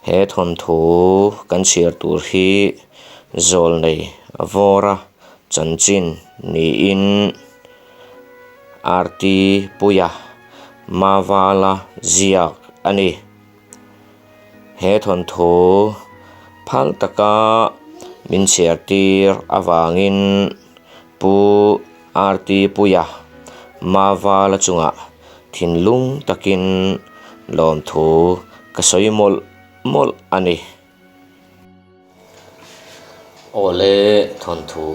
He thawnthu kan chhiar tur hi zawlnei a vawr a chanchin niin RT Puia Mavala ziak a ni. He thawnthu phal taka min chhiar tir avangin Pu RT Puia Mavala chungah thinlung takin lawmthu ka sawi mawlh mawlh a ni. Awle thawnthu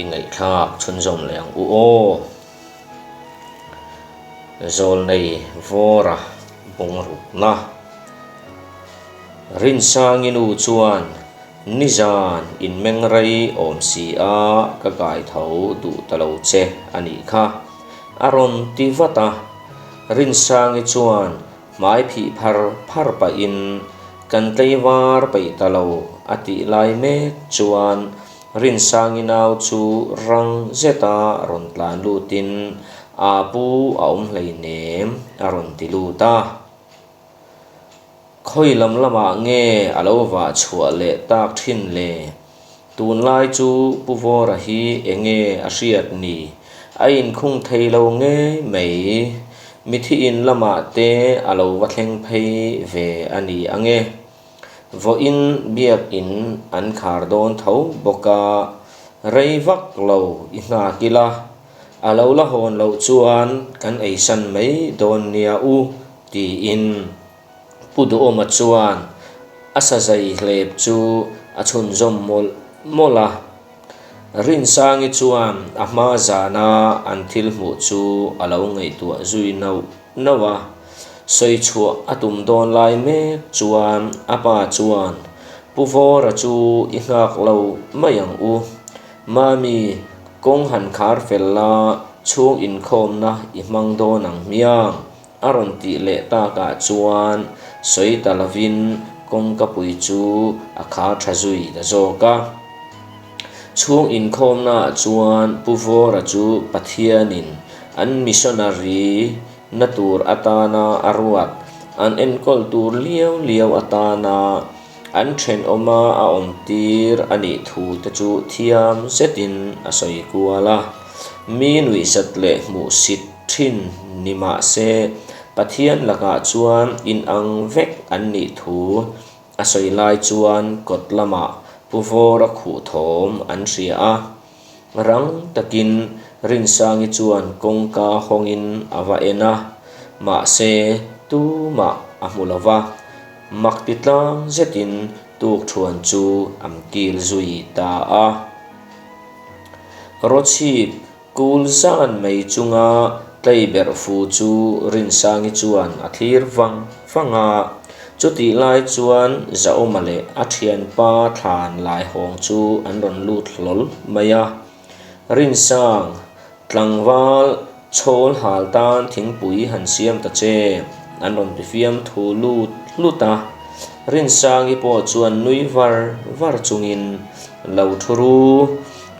i ngaihthlak chhunzawm leh ang u aw. Zawlnei vawra bungrukna Rinsangi nu chuan Nizan in meng rei awm si a ka kai tho duh ta lo che a nih kha. A rawn ti vat a, Rinsangi chuan hmai phih phar phar pahin kan tleivar peih ta lo a tih lai mek chuan Rinsangi nau chu rang zeta rawn tlan lutin aa pu a awm hleinem a rawn ti lut a. Khawi lam lamah nge a lo vah chhuah leh tak thin le? Tunlai chu Pu Vawra hi enge a hriat ni? A inkhung thei lo ngei mai. Mithi in lamah te a lo va thleng phei ve a ni ange. Vawiin biakin an khar dawn tho bawk a, rei vak lo i nghak ila. A lo la hawn loh chuan kan eisan mai dawn nia u. Tiin Pu Duhawma chuan a sazai hlep chu a chhunzawm mawlh mawlh a. Rinsangi chuan a hma zana an thil hmuh chu a lo ngaihtuah zui nauh nauh a. Sawi chhuah a tum dawn lai mek chuan a pa chuan, Pu Vawra chu i nghak lo mai ang u. Mami, kawng han khar fel la, chhung inkhawmna i hmang dawn ang hmiang. A rawn tih leh takah chuan sawi ta lovin kawngkapui chu a khar tha zui ta zawk a. Chhung inkhawmnaah chuan Pu Vawra chu Pathianin an missionary na tur atana a ruat, an enkawl tur liau liau atana an thenawma a awmtir a nih thu te chu thiam zetin a sawi kual a. Mi nuihzat leh hmuhsit thin ni mah se, Pathian lakah chuan inang vek an nih thu a sawi lai chuan kawt lamah Pu Vawra khuh thawm an hria a. Rang takin Rinsangi chuan kawngka hawngin a va en a, mahse tumah a hmu lo va, mak ti tlang zetin tukthuan chu an kil zui ta a. Rawchhip Kul zan mai chunga tlei berh fu chu Rinsangi chuan a thlir vang vang a, chutih lai chuan Zaawma leh a thianpa thlan Laihawng chu an rawn lut hlawl mai a. Rinsang, tlangval chhawl hal tan thingpui han siam ta che, an rawn ti fiamthu lut hlut a. Rinsangi pawh chuan nui var var chungin lo thu ru.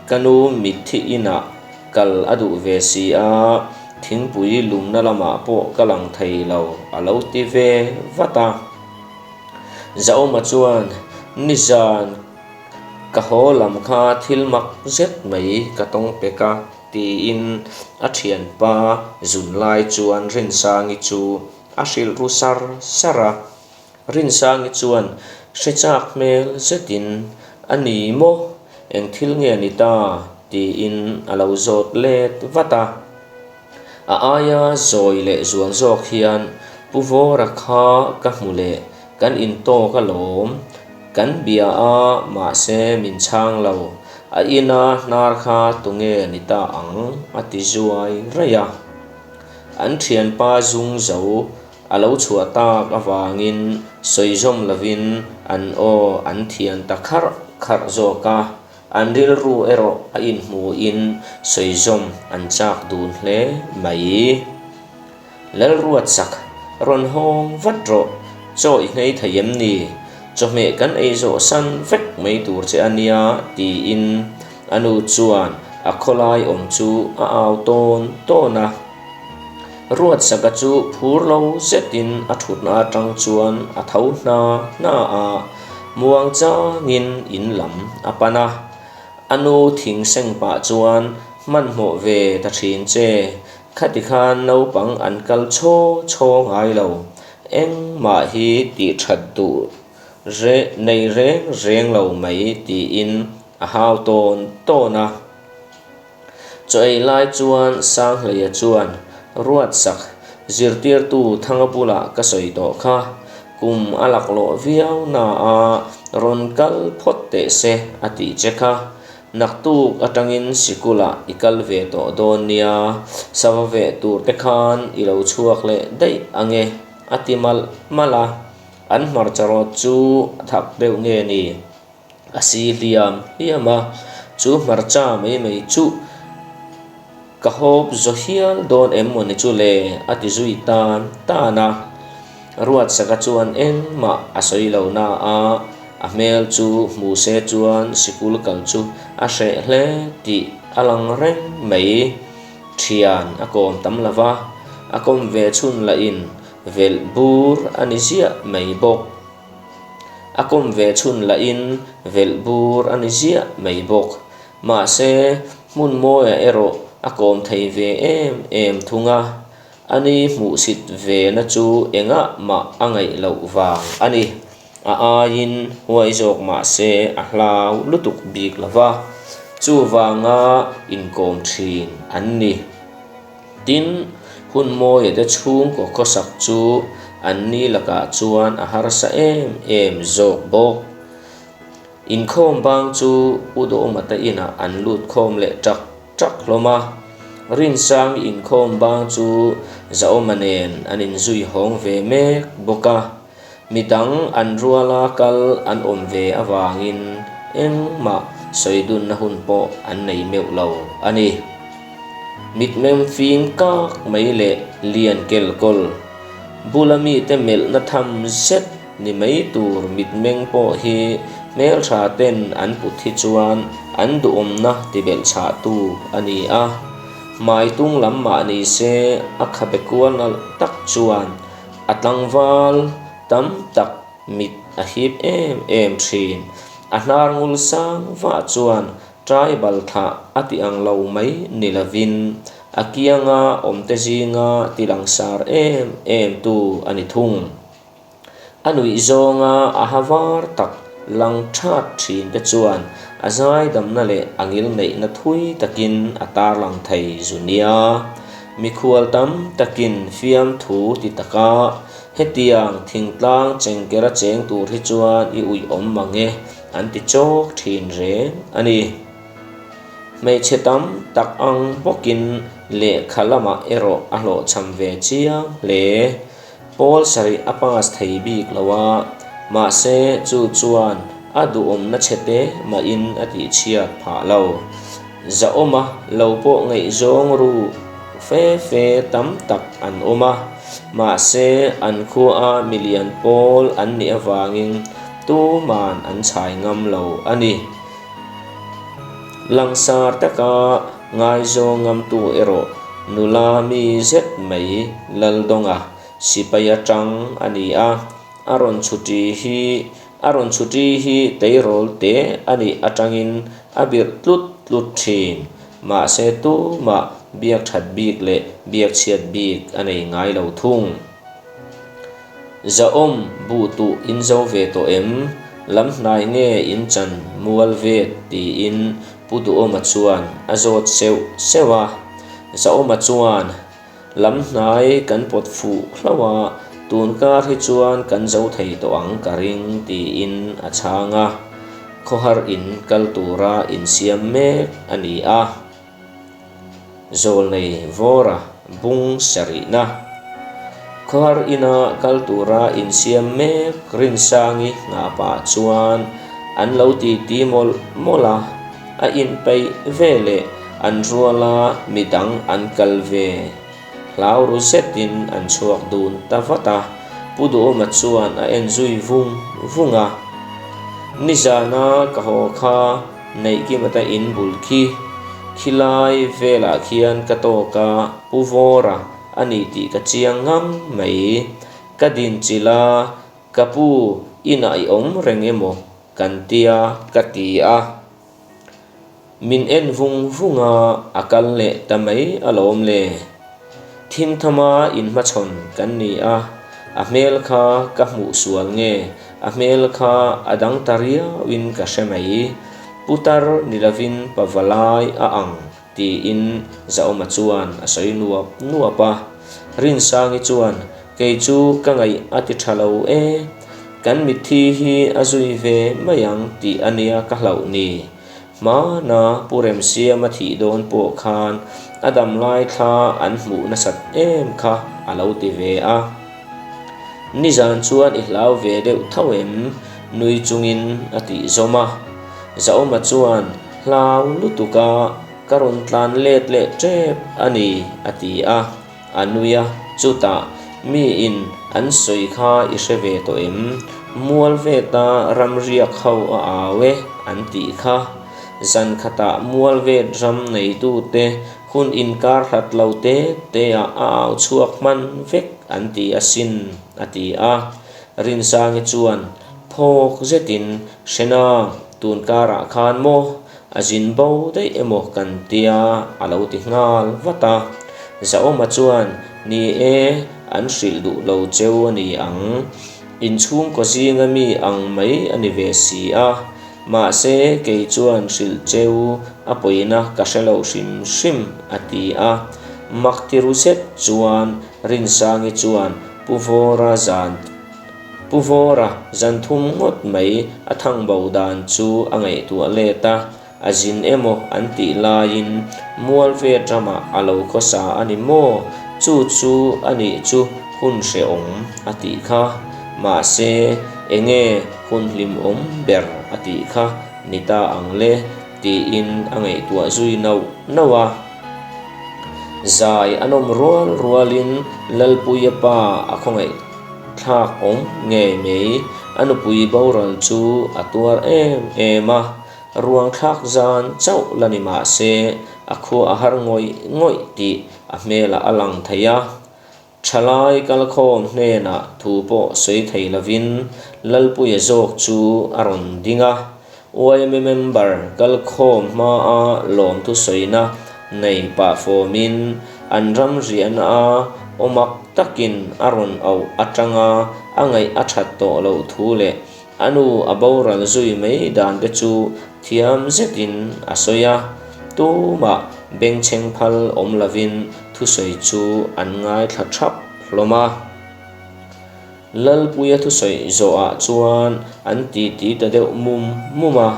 Ka nu mitthi inah kal a duh ve si a, thingpui lumna lamah pawh ka lang thei lo a lo ti ve vat a. Zaawma chuan, Nizan ka haw lam kha thil mak zet mai ka tawng pek a, tiin a thianpa zun lai chuan Rinsangi chu a hrilh ru sar sar a. Rinsangi chuan hre chak hmel zetin, A ni maw? Eng thil nge ni ta? tiin a lo zawt let vat a. A aia zawi leh zual zawk hian, Pu Vawra kha ka hmu leh, kan intawk alawm. Kan bia a, mahse min chhang lo. A ina hnar kha tunge ni ta ang? a ti zuai raih a. An thianpa zung zo A lo chhuah tak avangin sawi zawm lovin an aw an thian ta kharh kharh zawk a, an rilru erawh a inhmuhin sawi zawm an chak dun hle mai. Lalruatsak, rawn hawng vat rawh, chaw i hnei thei em ni? Chawhmeh kan ei zawh san vek mai tur che a nia tiin a nu chuan a khawlai awm chu a au tawn tawn a. Ruatsaka chu phur lo zetin a thutna atang chuan a tho hna hna a, muang changin in lam a pan a. A nu thing seng pah chuan hmanhmawh ve ta thin che, khati khan naupang an kal chhaw chhaw ngai lo, engmah hi tih that duh nei reng reng lo mai tiin a hau tawn tawn a. Chaw ei lai chuan Sanghleia chuan Ruatsak zirtirtu Thanga bulah ka sawi tawh kha, kum a laklawh viau na a rawn kal phawt teh se a tih che kha. Naktuk atangin sikulah i kal ve tawh dawn nia, sava veh tur te khan i lo chhuak leh daih ange a ti malh malh a, an hmarcha rawt chu a thak deuh nge ni? A si hliam hliam a, chu hmarcha mai mai chuh ka hawp zaw hial dawn em maw ni chu le a ti zui tan tan a. Ruatsaka chuan engmah a sawi lo na a, a hmel chu hmu se chuan sikul kal chu a hreh hle tih a lang reng mai. Thian a kawm tam lo va, a kawm ve chhun lahin velh bur a ni ziah mai bawk. A kawm ve chhun lahin velh bur a ni ziah mai bawk. Mahse, hmun mawiah erawh a kawm thei ve em em thung a, a ni hmuhsit ve na chu engah mah a ngaih loh vang a ni. A aiin huai zawk mahse a hlau lutuk bik lo va, chuvanga inkawm thin an ni. Tin, hun mawia te chhungkaw khawsak chu an ni lakah chuan a harsa em em zawk bawk. Inkhawm bang chu Pu Dawma te inah an lut khawm leh ṭak ṭak hlawm a. Rinsangi inkhawm bang chu Zaawma nen an inzui hawng ve mek bawk a. Midang an ruala kal an awm ve avangin engmah sawi dunna hun pawh an nei meuh lo a ni. Mitmeng fing kak mai leh lian kelkawl, bula mite melhna tham zet ni mai tur mitmeng pawh hi hmeltha ten an put hi chuan an duhawmna tibelhchhahtu a ni a. Hmai tung lam mah ni se a khabe kual nalh tak chuan A tlangval tam tak mit a hip em em thin. A hnar ngul sang vah chuan tribal thlah a ti ang lo mai ni lovin a kianga awmte zinga ti langsar em em tu a ni thung. A nuih zawnga a ha var tak lang that thin te chuan a zaidamna leh a ngilneihna thui takin a tarlang thei zu nia. Mikhual tam takin fiamthu ti taka hetiang thingtlang chengkera cheng tur hi chuan i uih awm mang e an ti chawk thin reng a ni. Hmeichhe tam tak ang bawkin lehkha lamah erawh a hlawhchham ve chiang hle. Pawl sarih a pass thei bik lo a, mahse chu chuan a duhawmna chhe te mahin a tihchhiat phah lo. Zahawma lo pawh ngaihzawng ru fe fe tam tak an awm a, mahse an khuaa milian pawl an nih avangin tuman an chhai ngam lo a ni. Langsar taka ngaizawng ngamtu erawh nula mi zet mai Laldawnga sipai atang a ni a, a rawn chhuṭi hi a rawn chhuṭi hi teirawl te a nih atangin a birh tlut tlut ṭhin. Mahse tumah biak ṭhat bik leh biak chhiat bik a nei ngai lo thung. Zahawm buh tuh in zo ve tawh em? Lam hnai nge in chan mual vet? tiin Pu Duhawma chuan a zawt seuh seuh a. Zahawma chuan, Lam hnai kan pawt fuh hlauh a, tun kar hi chuan kan zo thei tawh ang ka ring tiin a chhang a. Khawhar in kal tura insiam mek a ni a. Zawlnei Vawra bung sarihna Khawhar ina kal tura insiam mek Rinsangi nghah pah chuan an lo titi mawlh mawlh a, a inpeih veleh an ruala midang an kal ve. Hlau ru zetin an chhuak dun ta vat a, Pu Duhawma chuan a en zui vung vung a. Nizana ka haw kha Neihkimata in bul khi, khilai velah khian ka tawk a, Pu Vawra a ni tih ka chiang ngang mai. Ka dinchilh a, ka pu inah i awm reng emaw kan tia ka ti a. Min en vung vung a, a kal leh ta mai alawm le. Thimthama inhmachhawn kan ni a, a hmel kha ka hmuh sual nge, a hmel kha a dang ta riauin ka hre mai. Putar ni lovin pavalai a ang tiin Zaawma chuan a sawi nuap nuap a. Rinsangi chuan, Kei chu ka ngaih a ti tha lo e, kan mitthi hi a zui ve mai ang tih a nia ka hlauh ni. Hmana Pu Remsiama thih dawn pawh khan a dam lai thla an hmuh nasat em kha a lo ti ve a. Nizan chuan i hlau ve deuh tho em? nui chungin a tih zawm a. Zaawma chuan hlau lutuk a ka rawn tlan let leh tep a ni a ti a. A nui a, chutah miin an sawi kha i hre ve tawh em? Mual veta ram riak ho a au e an tih kha. Zan khatah mual vet ram neitute hun inkar hlat lo te teah a au chhuak hman vek an ti asin a ti a. Rinsangi chuan phawk zetin Hrena tun karah khan maw A zin bo daih emaw kan tia a lo ti nghal vat a. Zaawma chuan, Ni e, an hrilh duh lo cheu a ni ang. Inchhungkaw zinga mi ang mai a ni ve si a. Mahse, kei chuan hrilh cheu a pawina ka hre lo hrim hrim, a ti a. Mak ti ru zet chuan Rinsangi chuan Pu Vawra zan Pu Vawra zan thum ngawt mai a thang bo dan chu a ngaihtuah let a, a zin emaw an tih laiin Mualvet ramah a lo khawsa a ni maw? Chu chu a nih chu hun hrehawm a tih kha. Mahse, enge hun hlimawm ber a tih kha ni ta ang le tiin a ngaihtuah zui nauh nauh a. Zai a nawm rual rualin Lalpuia pa a khawngaih. Thlak awm ngei mai, a nupui boral chu a tuar em em a, ruang thlak zan chauh la ni mah se a khua a har ngawih ngawih tih a hmelah a lang thei a. Thalai kalkhawm hnenah thu pawh sawi thei lovin Lalpuia zawk chu a rawn ding a, Yma member kalkhawm hmaa lawmthu sawina nei pah fawmin an ram riahna a awmak takin a rawn auh atanga a ngaih a that tawh loh thu leh a nu a boral zui mai dan te chu thiam zetin a sawi a, tumah bengchheng phal awm lovin thusawi chu an ngaithla thap hlawm a. Lalpuia thusawi zawhah chuan an titi ta deuh mum mum a,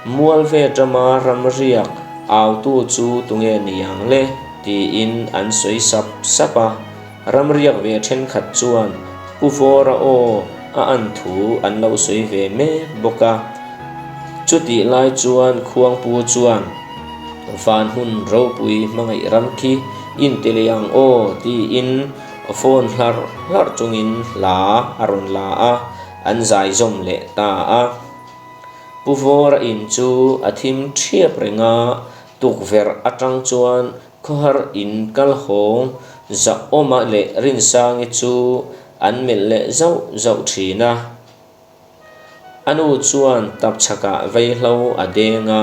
Mualvet rama ramriak autu chu tunge ni ang le? tiin an sawi sap sap a. Ramriak ve thenkhat chuan Pu Vawra aw a an thu an lo sawi ve mek bawk a. Chutih lai chuan Khuangpu chuan Van hmun ropui hmangaih ram khi inti leh ang aw tiin A phone hlarh hlarh chungin hla a rawn la a, an zai zawm leh ta a. Pu Vawra in chu a thim thiap reng a, tukverh atang chuan khawhar in kal hawng Zahawma leh Rinsangi chu an melh leh zauh zauh thin a. A nu chuan tapchhakah vaihlo a deng a,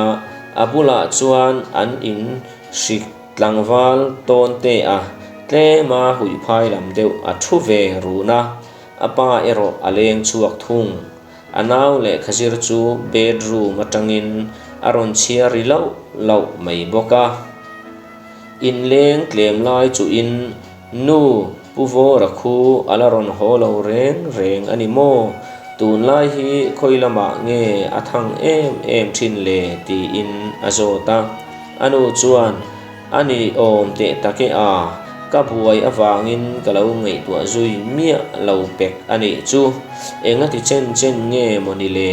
a bulah chuan an in hrik tlangval tawn te a, tlema huihphai lam deuh a thu ve run a, a pa erawh a leng chhuak thung. A nau lehkha zir chu bedroom atangin a rawn chhiar ri lauh lauh mai bawk a. Inleng tlem lai chuhin Nu, Pu Vawra khu a la rawn haw lo reng reng a ni maw? Tunlai hi khawi lamah nge a thang em em thin le? tiin a zawt a. A nu chuan, A ni awm teh tak e a, ka buai avangin ka lo ngaihtuah zui miah lo pek a nih chu. Engati chen chen nge maw ni le?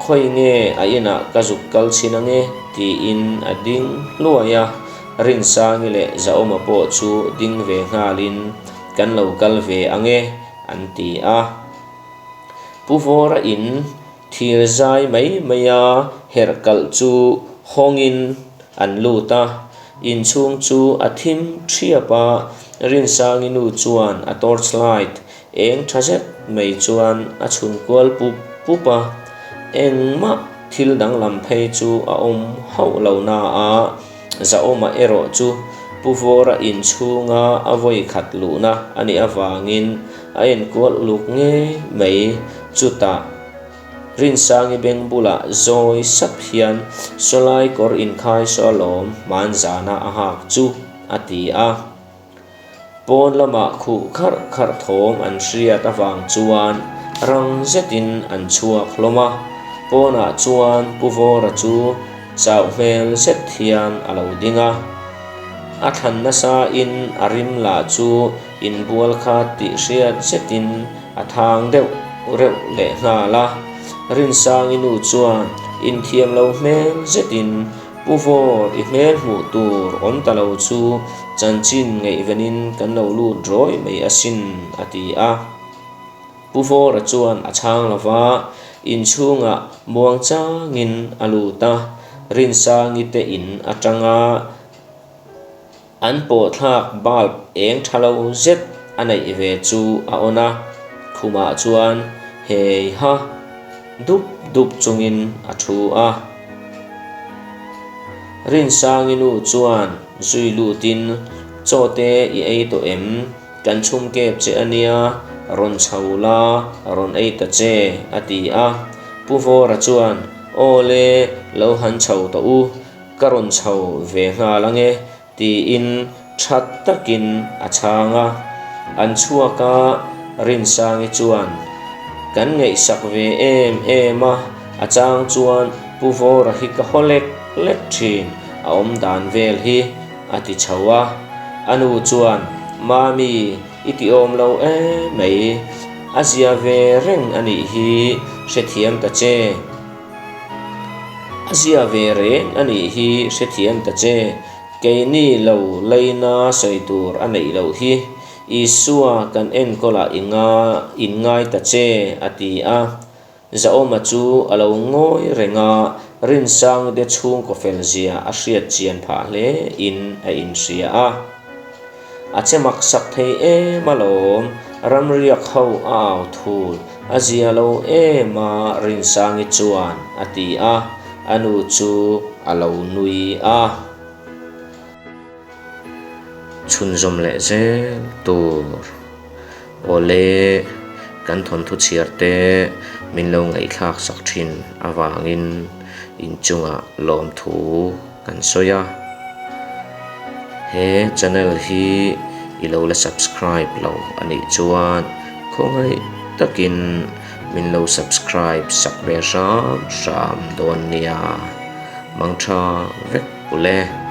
Khawi nge a inah ka zuk kal chhin ange? tiin a ding hluai a. Rinsangi leh Zaawma pawh chu ding ve nghalin, Kan lo kal ve ang e, an ti a. Pu Vawra in thir zai mai maia herh kalh chu hawngin an lut a, inchhung chu a thim thiap a, Rinsangi nu chuan a torch light eng tha zet mai chuan a chhun kual pup pup a, engmah thil danglam phei chu a awm hauh lo na a, Zahawma erawh chu Pu Vawra inchhunga a vawi khat luhna a nih avangin a enkual uluk ngei mai. Chutah Rinsangi beng bulah zawi sap hian Sawlai kawr inkhai saw alawm hmanzana a hak chu a ti a. Pawn lamah khuh kharh kharh thawm an hriat avang chuan rang zetin an chhuak hlawm a, pawnah chuan Pu Vawra chu chauh hmel zet hian a lo ding a. A thlan nasa in a rim lah chu inbual kha tih hriat zetin a thang deuh reuh leh nghal a. Rinsangi nu chuan inthiam lo hmel zetin Pu Vawr, i hmel hmuh tur awm ta lo chu chanchin ngaihvenin kan lo lut rawih mai asin, a ti a. Pu Vawra chuan a chhang lo va, inchhungah muang changin a lut a, Rinsangi te in atanga An pawhthlak bulb eng tha lo zet a neih ve chu a on a, khumah chuan hei ha dup dup chungin a thu a. Rinsangi nu chuan zui lutin, Chaw te i ei tawh em? Kan chhum kep che a nia, rawn chho la, rawn ei ta che, a ti a. Pu Vawra chuan, Aw le, lo han chho tawh u, Ka rawn chho ve nghal ange tiin tha takin a chhang a. An chhuak a, Rinsangi chuan, Kan ngaihsak ve em em a, a chang chuan Pu Vawra hi ka haw lek lek thin, a awm dan vel hi, a ti chho a. A nu chuan, Mami, i ti awm lo em mai, a zia ve reng a nih hi, hrethiam ta che. A zia ve reng a nih hi hrethiam ta che, keini lo leina sawi tur a neih loh hi Isua kan enkawlah i nga inngai ta che a ti a. Zahawma chu a lo ngawi reng a, Rinsangte chhungkaw fel zia a hriat chian phah hle in a inhria a. A che mak sak thei em alawm, ramriak ho a au thul, a zia lo em a Rinsangi chuan a ti a, a nu chu a lo nui a. Chhunzawm leh zel tur awle kan thawnthu chhiar te min lo ngaihthlak sak thin avangin inchungah lawmthu kan sawi a, he channel hi i lo la subscribe lo a nih chuan khawngaih takin min lo subscribe sak ve hram hram dawn nia, mangtha vek ule.